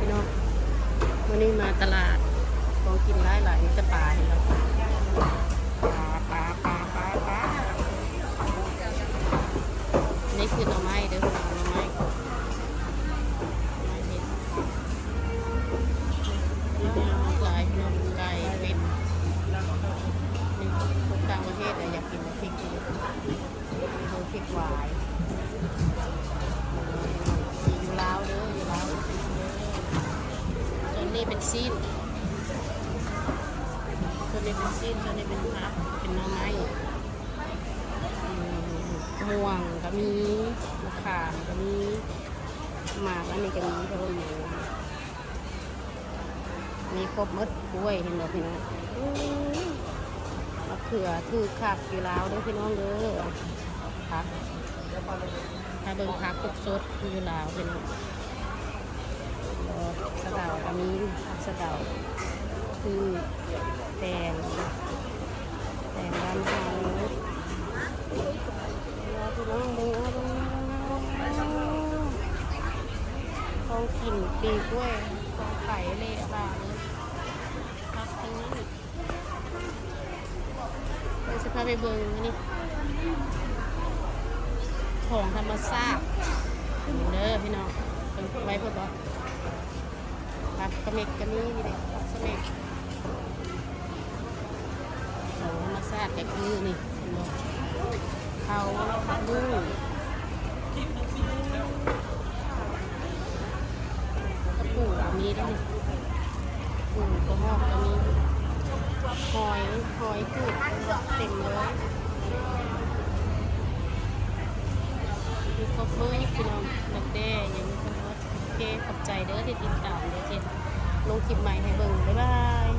ພີ່ນ້ອງ ມື້ນີ້ມາຕະຫຼາດ ຂອງກິນຫຼາຍໆ ມີແຕ່ປານີ້ແຫຼະ ປາ ປາ ປາ ປາ ປາ. ນີ້ຄືໜໍ່ໄມ້ເດີພີ່ນ້ອງ ໜໍ່ໄມ້ ໜໍ່ໄມ້ເຫັດ ຫຼາຍພີ່ນ້ອງ ໄກ່ ເປັດ ນີ້ ຄົນຕ່າງປະເທດອະ ຢາກກິນພລິກຢູ່ ເບິ່ງພລິກຫວາຍ ຢູ່ລາວເດີ ຢູ່ລາວ ສ່ວນນີ້ເປັນຊີ້ນ ສ່ວນນີ້ເປັນຊີ້ນ ສ່ວນນີ້ເປັນຜັກ ເປັນໜໍ່ໄມ້ ອືມ ມ່ວງກະມີ ມະຂາມກະມີ ໝາກອັນນີ້ກະມີ ເພິ່ນມີ ມີຄົບໝົດ ກ້ວຍ ເຫັນບໍ່ພີ່ນ້ອງ ອືມ ມະເຂືອຖືກຄັກຢູ່ລາວເດີພີ່ນ້ອງເດີ ຜັກ ຖ້າເບິ່ງຜັກສົດໆ ຢູ່ລາວພີ່ນ້ອງ ສະເດົາກະມີ ຜັກສະເດົາ ຄືແຕງ ແຕງບ້ານເຮົາ ພີ່ນ້ອງເບິ່ງເອົາ ເບິ່ງເອົາ ເບິ່ງເອົາ ຂອງກິນປີກກ້ວຍ ຂອງຂາຍເລະບາງ ຜັກທັງນັ້ນ ເດີ ຊິພາໄປເບິ່ງນີ້ ຂອງທຳມະຊາດເດີພີ່ນ້ອງ ເບິ່ງໄວ້ເພິ່ນບໍ່ ຜັກກະເມັກກະມີນີ້ເດ້ ຜັກສະເມັກ ຂອງທຳມະຊາດກະຄືນີ້ ເຫັນບໍ່ ເຜົາ ຜັກບຸ້ງ ກະປູກະມີເດ້ ປູກະຫອກກະມີ ຫອຍ ຫອຍຈູດ ເຕັມເລີຍ ມີຄົບເບິດພີ່ນ້ອງ ດັກແດ້ ຍັງມີຄົບເບິດ ໂອເຄ ຂອບໃຈເດີທີ່ຕິດຕາມ ດຽວຊິລົງຄລິບໃໝ່ໃຫ້ເບິ່ງ ບາຍບາຍ.